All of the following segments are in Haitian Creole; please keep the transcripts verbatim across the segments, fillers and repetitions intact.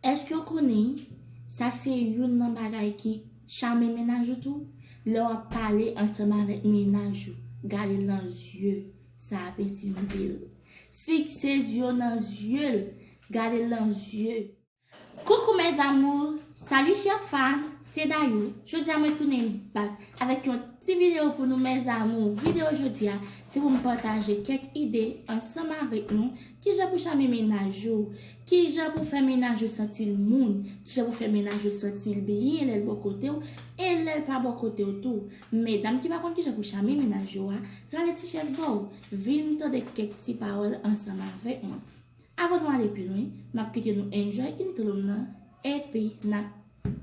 Èske w konnen sa se youn nan bagay ki chame mennaj ou tou? Lè w ap pale ansanm avèk mennaj ou, gade l nan zye, sa ap entimide l. Fikse zye w nan zye l, gade l nan zye. Coucou mes amours, salut chers fans, c'est Dayou. Jodi a mwen tounen back avèk yon ti videyo pou nou mes amours. Videyo jodi a, se pou m pataje kèk ide ansanm avèk nou. Kijan pou chame mennaj ou? Kijan pou fè mennaj ou santi l moun? Kijan pou fè mennaj ou santi l byen lè l bò kote w e lè l pa bò kote w tou? Medam ki pa konn kijan pou chame mennaj yo a, rale ti chèz ba w, vin tande kèk ti pawòl ansanm avèk mwen. Avan nou ale pi lwen, m ap kite nou enjoy intro m nan, epi n ap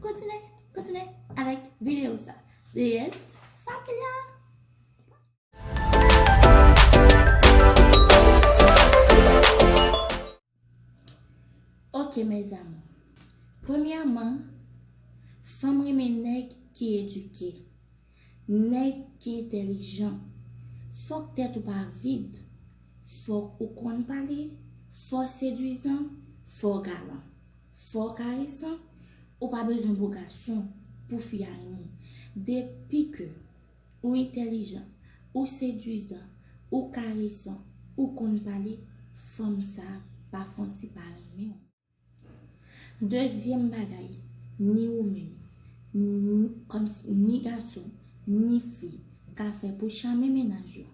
kontinye, kontinye avèk videyo sa. Yes, familia! Ok, mes amours. Premyèman, fanm renmen nèg ki edike, nèg ki entèlijan. Fòk tèt ou pa vid. Fòk ou konn pale, fò w sedwizan, fò w galan, fò w karesan. Ou pa bezwen bo gason pou fi a renmen w. Depi ke ou entèlijan, ou sedwizan, ou karesan, ou konn pale, fanm sa pa fè yon ti pa renmen w. Dezyèm bagay, ni ou menm, ni, kòmsi, ni gason, ni fi, ka fè pou chame mennaj ou.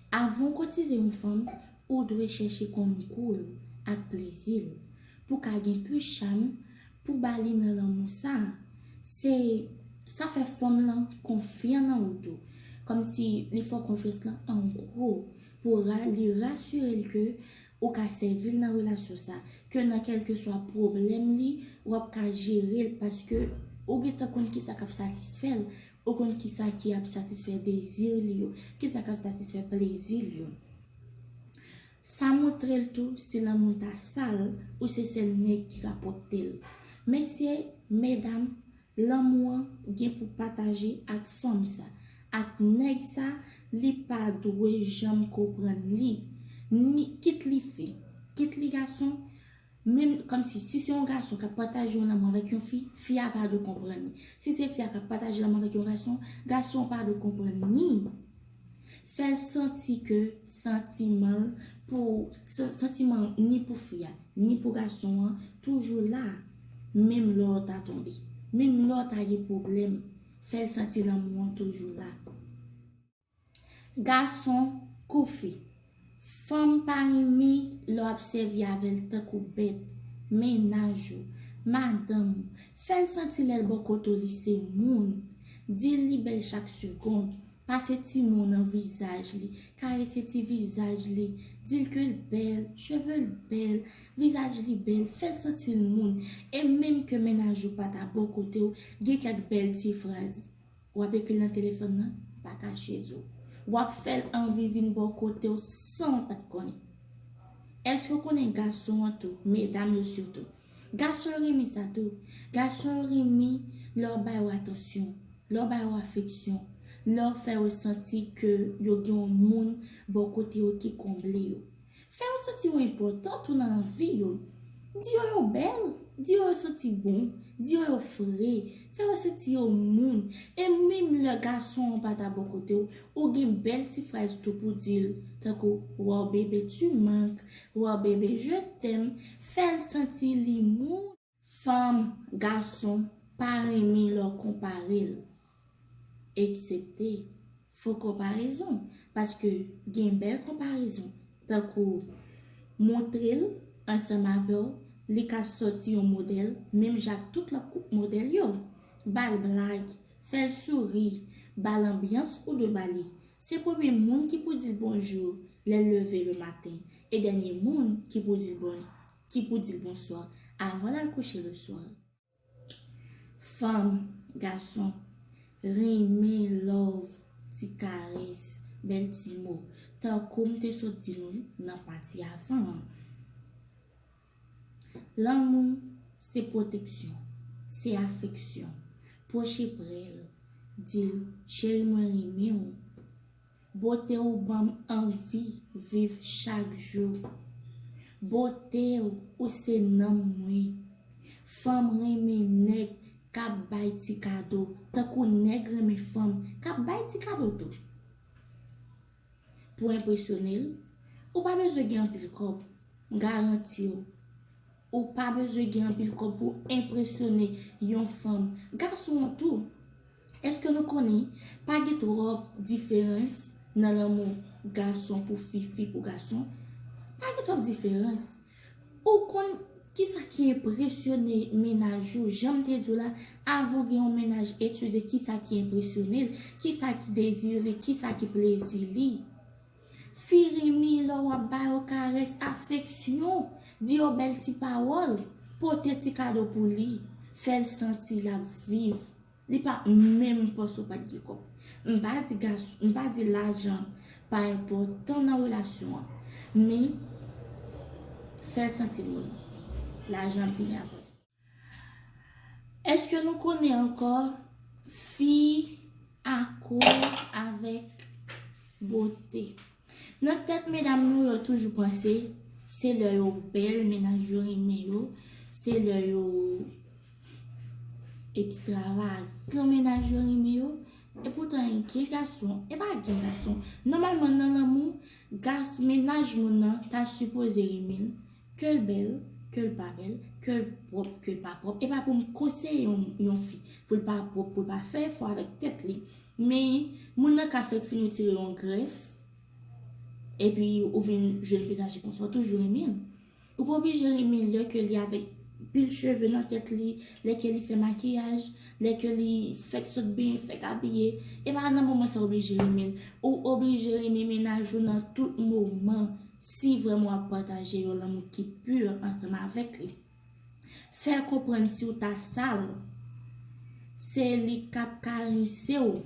Avan w kotize yon fanm, ou dwe chèche konn gou l ak plezi l, pou ka gen plis cham pou ba li nan lanmou sa. Se, sa fè fanm lan konfyan nan ou tou. Kòmsi li fè w konfyans lan an gwo, pou ra-, li rasire l ke ou ka sèvi l nan relasyon sa, ke nan kèlkeswa pwoblèm li, w ap ka jere l paske ou gentan konn kisa k ap satisfè l, ou konn kisa ki ap satisfè dezi li yo, kisa k ap satisfè plezi li yo. Sa montre l tou, si lanmou l ta sal, ou se sèl nèg ki ka pwòpte l. Mesye, medam, lanmou an gen pou pataje ak fanm sa, ak nèg sa, li pa dwe janm konprann li. Ni, kit li fi, kit li gason, menm kòmsi, si se yon gason k ap pataje yon lanmou avèk yon fi, fi a pa dwe konprann li. Si se fi a k ap pataje lanmou avèk yon gason, gason an pa dwe konprann ni. Fè l santi ke santiman l pou, sa-, santiman l ni pou fi a, ni pou gason an, toujou la, menm lè w ta tonbe, menm lè w ta gen pwoblèm, fè l santi lanmou an toujou la. Gason kou fi. Fanm pa renmen lè w ap sèvi avè l tankou bèt, mennaj ou, madanm ou. Fè l santi lè l bò kote w li se moun. Di l li bèl chak segond. Pase ti mo nan vizaj li. Karese ti vizaj li. Di l ke l bèl, cheve l bèl, vizaj li bèl. Fè l santi l moun. E menm ke mennaj ou pa ta bò kote w, gen kèk bèl ti fraz. W ap ekri l nan telefòn nan, pa kache di w. W ap fè l anvi vin bò kote w san l pa t konnen. Èske w konnen gason an tou, medam yo sitou? Gason yo renmen sa tou. Gason yo renmen lè w ba yo atansyon, lè w ba yo afeksyon, lè w fè yo santi ke yo gen yon moun bò kote yo ki konble yo. Fè yo santi yo enpòtan tou nan lavi yo. Di yo yo bèl, di yo yo santi bon, di yo yo fre, fè yo santi yo moun. E menm lè gason an pa ta bò kote w, ou gen bèl ti fraz tou pou di l, tankou, "Wow bébé, tu manques, wow bébé, je t'aime." Fè l santi li moun. Fanm, gason, pa renmen lè w konpare l. Eksepte fo konparezon, paske gen bèl konparezon, tankou montre l ansanm avè w, li ka sòti yon modèl, menm jan ak tout lòt modèl yo. Ba l blag, fè l souri, ba l anbyans ou dwe ba li. Se premye moun ki pou di l bonjou lè l leve le maten, e dènye moun ki pou di l bon, ki pou di l bonswa avan l al kouche le soir. Fanm, gason, renmen love, ti karès, bèl ti mo, tankou m te sot di nou nan pati avan an. Lanmou se pwoteksyon, se afeksyon. Pwoche prè l, di l, "Cheri, mwen renmen w." Bote w ban m anvi viv chak jou. Bote w, ou se nanm mwen. Fanm renmen nèg k ap bay ti kado, tankou nèg renmen fanm k ap bay ti kado tou. Pou enpresyone l, ou pa bezwen gen anpil kòb. M garanti w, ou pa bezwen gen anpil kòb pou enpresyone yon fanm. Gason an tou. Èske nou konnen pa gen twòp diferans nan lanmou gason pou fi, fi pou gason? Pa gen twòp diferans. Ou konn kisa ki enpresyone mennaj ou? Jan m te di w la, avan w gen yon mennaj, etidye kisa ki enpresyone l, kisa ki dezi li, kisa ki plezi li. Fi renmen lè w ap ba yo karès, afeksyon, di yo bèl ti pawòl, pote ti kado pou li, fè l santi l ap viv. Li pa menm panse w pa t gen kòb. M pa di gas, m pa di lajan pa enpòtan nan relasyon an, men fè l santi l renmen. Lajan ap vini apre. Èske nou konnen ankò fi akò avèk bote? Nan tèt medam nou, yo toujou panse se lè yo bèl, mennaj yo renmen yo, se lè yo ekstravagan, mennaj yo renmen yo. Epoutan, gen gason, e pa gen gason. Nòmalman, nan lanmou, gas, mennaj moun nan ta sipoze renmen l, ke l bèl, ke l pa bèl, ke l pwòp, ke l pa pwòp. E pa pou m konseye yon, yon fi pou l pa pwòp, pou l pa fè efò avèk tèt li. Men, moun nan ka fèk fin retire yon grèf, epi ou vin jwenn vizaje konsa, ou toujou renmen l. Ou pa oblije renmen l lè ke li avèk pil cheve nan tèt li, lè ke li fè makiyaj, lè ke li fèk sot benyen, fèk abiye. E pa nan moman sa w oblije renmen l. Ou oblije renmen mennaj ou nan tout moman si vrèman w ap pataje yon lanmou ki pi ansanm avèk li. Fè l konprann si w ta sal, se li k ap karese w.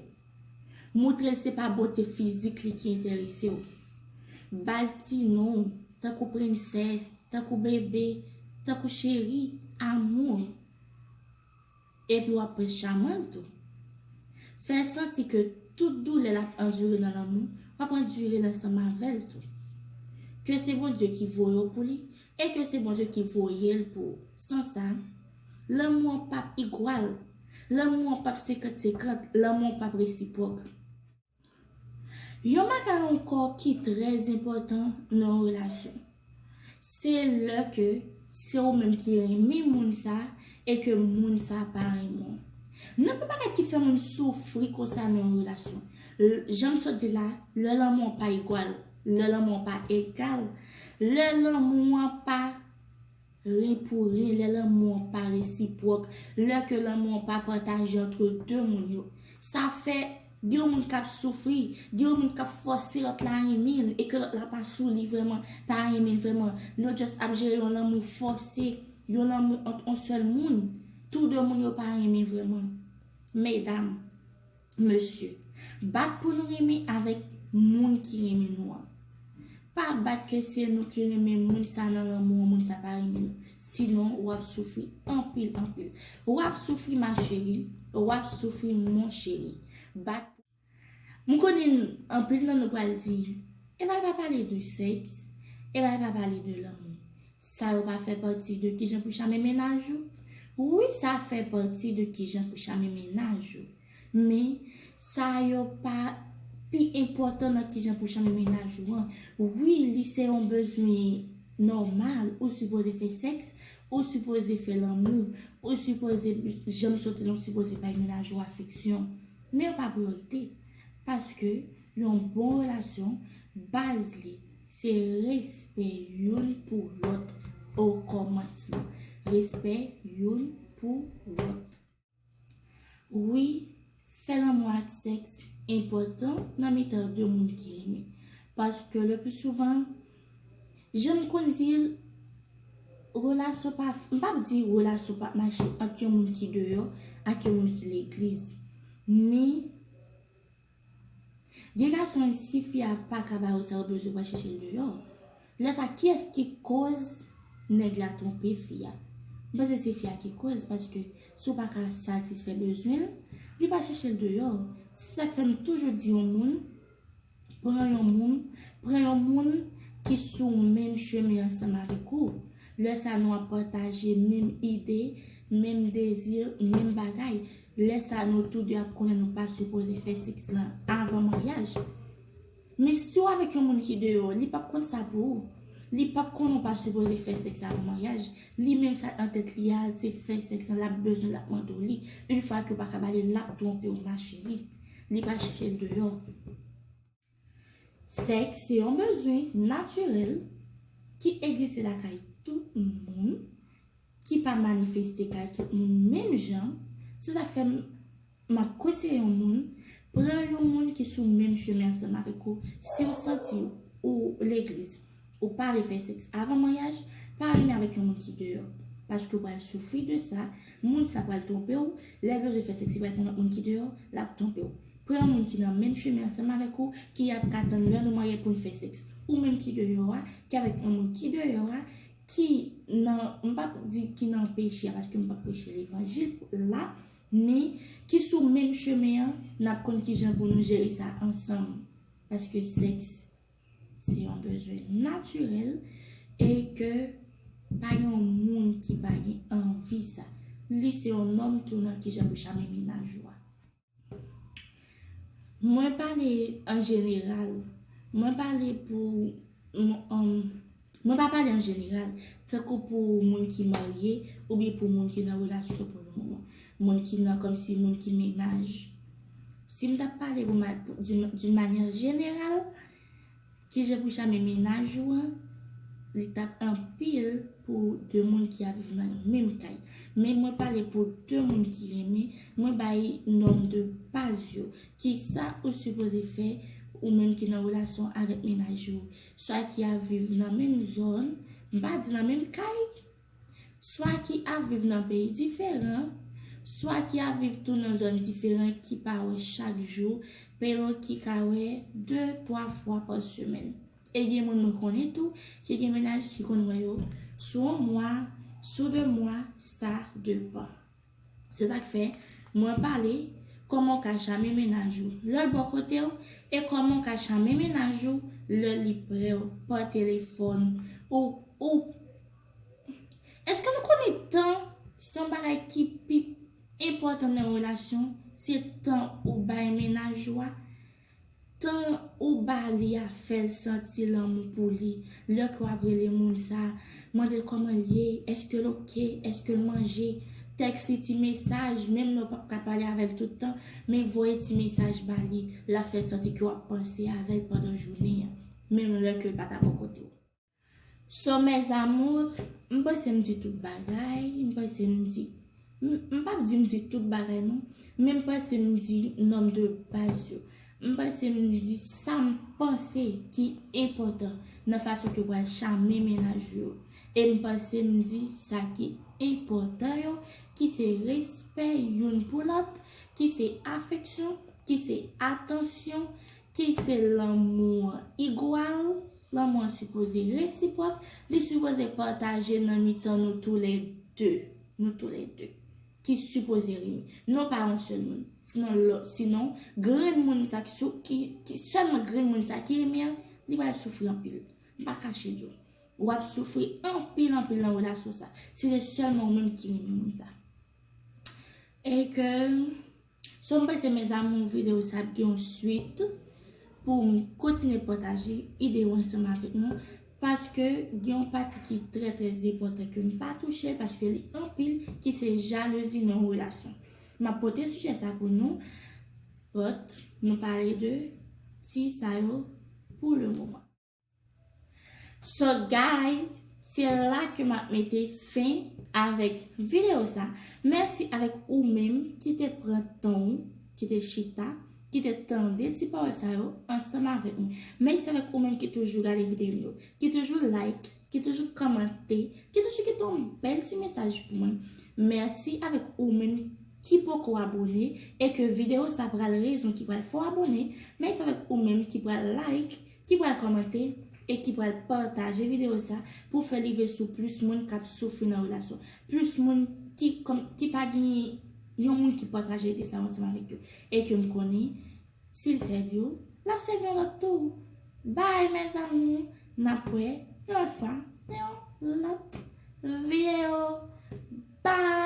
Montre l se pa bote fizik li ki enterese w. Ba l ti non, tankou prensès, tankou bebe, tankou cheri, amour. Epi w ap pran chaman l tou. Fè l santi ke tout doulè l ap andire nan lanmou, w ap andire l ansanm avè l tou. Ke se Bondye ki voye w pou li, e ke se Bondye ki voye l pou ou. San sa, lanmou an p ap igwal. Lanmou an p ap senkant senkant. Lanmou an p ap resipwòk. Yon bagay ankò ki trè enpòtan nan yon relasyon, se lè ke se ou menm ki renmen moun sa e ke moun sa pa renmen w. Nan pil bagay ki fè moun soufri konsa nan yon relasyon, l-, jan m sot di la, lè lanmou an pa igwal, lè lanmou an pa egal, lè lanmou an pa ren pou ren, lè lanmou an pa resipwòk, lè ke lanmou an pa pataje antre de moun yo. Sa fè gen yon moun k ap soufri, gen yon moun k ap fòse lòt la renmen l, e ke lòt la pa sou li vrèman, pa renmen l vrèman. Nou just ap jere yon lanmou fòse, yon lanmou ant yon sèl moun. Tou de moun yo pa renmen vrèman. Medam, mesye, bat pou nou renmen avèk moun ki renmen nou an. Pa bat ke se nou ki renmen moun sa nan lanmou an, moun sa pa renmen nou. Sinon, w ap soufri anpil, anpil. W ap soufri, ma chérie. W ap soufri, mon chéri. Bat pou... M konnen anpil nan nou pral di, e pa, pa pale de sèks, e pa, pa pale de lanmou. Sa yo pa fè pati de kijan pou chame mennaj ou? Wi, sa fè pati de kijan pou chame mennaj ou. Men, sa yo pa pi enpòtan nan kijan pou chame mennaj ou an. Wi, li se yon bezwen nòmal, ou sipoze fè sèks, ou sipoze fè lanmou, ou sipoze, jan m sot di la, ou sipoze bay mennaj ou afeksyon. Men yo pa priyorite. Paske yon bon relasyon, baz li, se respè youn pou lòt o kòmansman. Respè youn pou lòt. Wi, fè lanmou ak sèks enpòtan nan mitan de moun ki renmen. Paske le pli souvan, jan m konn di l, relasyon pa, m p ap di relasyon p ap mache ant yon moun ki deyò ak yon moun ki legliz. Men, gen gason, si fi a pa ka ba yo sa yo bezwen, yo pral chèche l deyò. Lè sa, kiyès ki koz nèg la twonpe fi a? M panse se fi a ki koz, paske si w pa ka satisfè bezwen l, li pral chèche l deyò. Se sa k fè m toujou di yon moun, pran yon moun, pran yon moun ki sou menm chemen ansanm avèk ou. Lè sa nou ap pataje menm ide, menm dezi, menm bagay. Lè sa nou tou de ap konnen nou pa sipoze fè sèks lan avan maryaj. Men si w avèk yon moun ki deyò, li p ap konn sa pou ou. Li p ap konnen w pa sipoze fè sèks avan maryaj. Li menm sa nan tèt li a, se fè sèks lan l ap bezwen, l ap mande w li. Yon fwa ke w pa ka ba li, l ap twonpe w, ma chérie. Li pa chèche l deyò. Sèks se yon bezwen natirèl ki egziste lakay tout moun, ki pa manifeste kay tout moun menm jan. Se sa k fè m, m ap konseye yon moun, pran yon moun ki sou menm chemen ansanm avèk ou. Si w santi ou legliz, ou pa vle fè sèks avan maryaj, pa renmen avèk yon moun ki deyò. Paske w pral soufri de sa, moun sa pral twonpe w, lè l bezwen fè sèks, li pral pran lòt moun ki deyò, l ap twonpe w. Pran yon moun ki nan menm chemen ansanm avèk ou, ki ap ka tann lè nou marye pou n fè sèks. Ou menm ki deyò a, ki avèk yon moun ki deyò a, ki nan, m p ap di ki nan peche a, paske m p ap preche levanjil la, men ki sou menm chemen an, n ap konn kijan pou nou jere sa ansanm. Paske sèks, se yon bezwen natirèl e ke pa gen yon moun ki pa gen anvi sa. Li se yon nòm tou nan kijan pou chame menaj ou a. Mwen pale an jeneral. Mwen pale pou, m, um, mwen pa pale an jeneral, tankou pou moun ki marye oubyen pou moun ki nan relasyon pou le moman. Moun ki nan, kòmsi moun ki menaj. Si m t ap pale pou ma-, pou, d'une, d'une manière générale, kijan pou chame menaj ou an, li t ap anpil pou de moun ki ap viv nan yon menm kay. Men mwen pale pou de moun ki renmen, mwen bay nòm de baz yo. Kisa ou sipoze fè, ou menm ki nan relasyon avèk menaj ou, swa ki ap viv nan menm zòn, m pa di nan menm kay, swa ki ap viv nan peyi diferan, swa ki ap viv tou nan zòn diferan ki pa wè chak jou, pero ki ka wè de, twa fwa pa semèn. E gen moun mwen konnen tou ki gen menaj ki konn wè yo sou yon mwa, sou de mwa, sa depann. Se sa k fè mwen pale kòman w ka chame menaj ou lè l bò kote w e kòman w ka chame menaj ou lè li prè w pa telefòn ou, ou Èske nou konnen tan se yon bagay ki pi enpòtan nan yon relasyon? Se tan ou bay menaj ou a, tan ou ba li a fè l santi lanmou pou li. Lè ke w ap rele moun sa, mande l kòman l ye, èske l oke, èske l manje, tèks li ti mesaj, menm lè w p ap ka pale avè l tout tan, men voye ti mesaj ba li, l ap fè santi ke w ap panse avè l pandan jounen an, menm lè ke l pa ta bò kote w. So, mes amours, m panse m di tout bagay, m panse m di, m, m p ap di m di tout bagay non, men m panse m di nòm de baz yo. M panse m di sa m panse ki enpòtan nan fason ke w pral chame menaj ou yo. E m panse m di sa ki enpòtan yo, ki se respè youn pou lòt, ki se afeksyon, ki se atansyon, ki se lanmou an igwal, lanmou an sipoze resipwòk, li sipoze pataje nan mitan nou toulède, nou toulède, ki sipoze renmen, non pa yon sèl moun. Sinon, lò, sinon, grenn moun sa ki sou, ki, ki, sèlman grenn moun sa ki renmen an, li pral soufri anpil. M pa kache di w. W ap soufri anpil, anpil nan relasyon sa. Si se sèlman ou menm ki renmen moun sa. E ke So, m panse, mes amours, videyo sa ap gen yon swit pou m kontinye pataje ide yo ansanm avèk nou, paske gen yon pati ki trè, trè enpòtan ke m pa touche, paske li anpil, ki se jalouzi nan yon relasyon. M ap pote sijè sa pou nou, but nou pale de ti sa yo pou le moman. So guys, se la ke m ap mete fen avèk videyo sa. Mèsi avèk ou menm ki te pran tan w, ki te chita, ki te tande ti pawòl sa yo ansanm avèk mwen. Mèsi avèk ou menm ki toujou gade videyo m yo, ki toujou like, ki toujou kòmante, ki toujou kite yon bèl ti mesaj pou mwen. Mèsi avèk ou menm ki poko abòne e ke videyo sa pral rezon ki pral fè w abòne. Mèsi avèk ou menm ki pral like, ki pral kòmante e ki pral pataje videyo sa pou fè l rive sou plis moun k ap soufri nan relasyon. Plis moun ki, kòm, ki pa gen yon moun ki pataje ide sa yo ansanm avèk yo. E ke m konnen, si l sèvi w, l ap sèvi yon lòt tou. Bye, mes amours. N ap wè yon lòt fwa nan yon lòt videyo. Bye!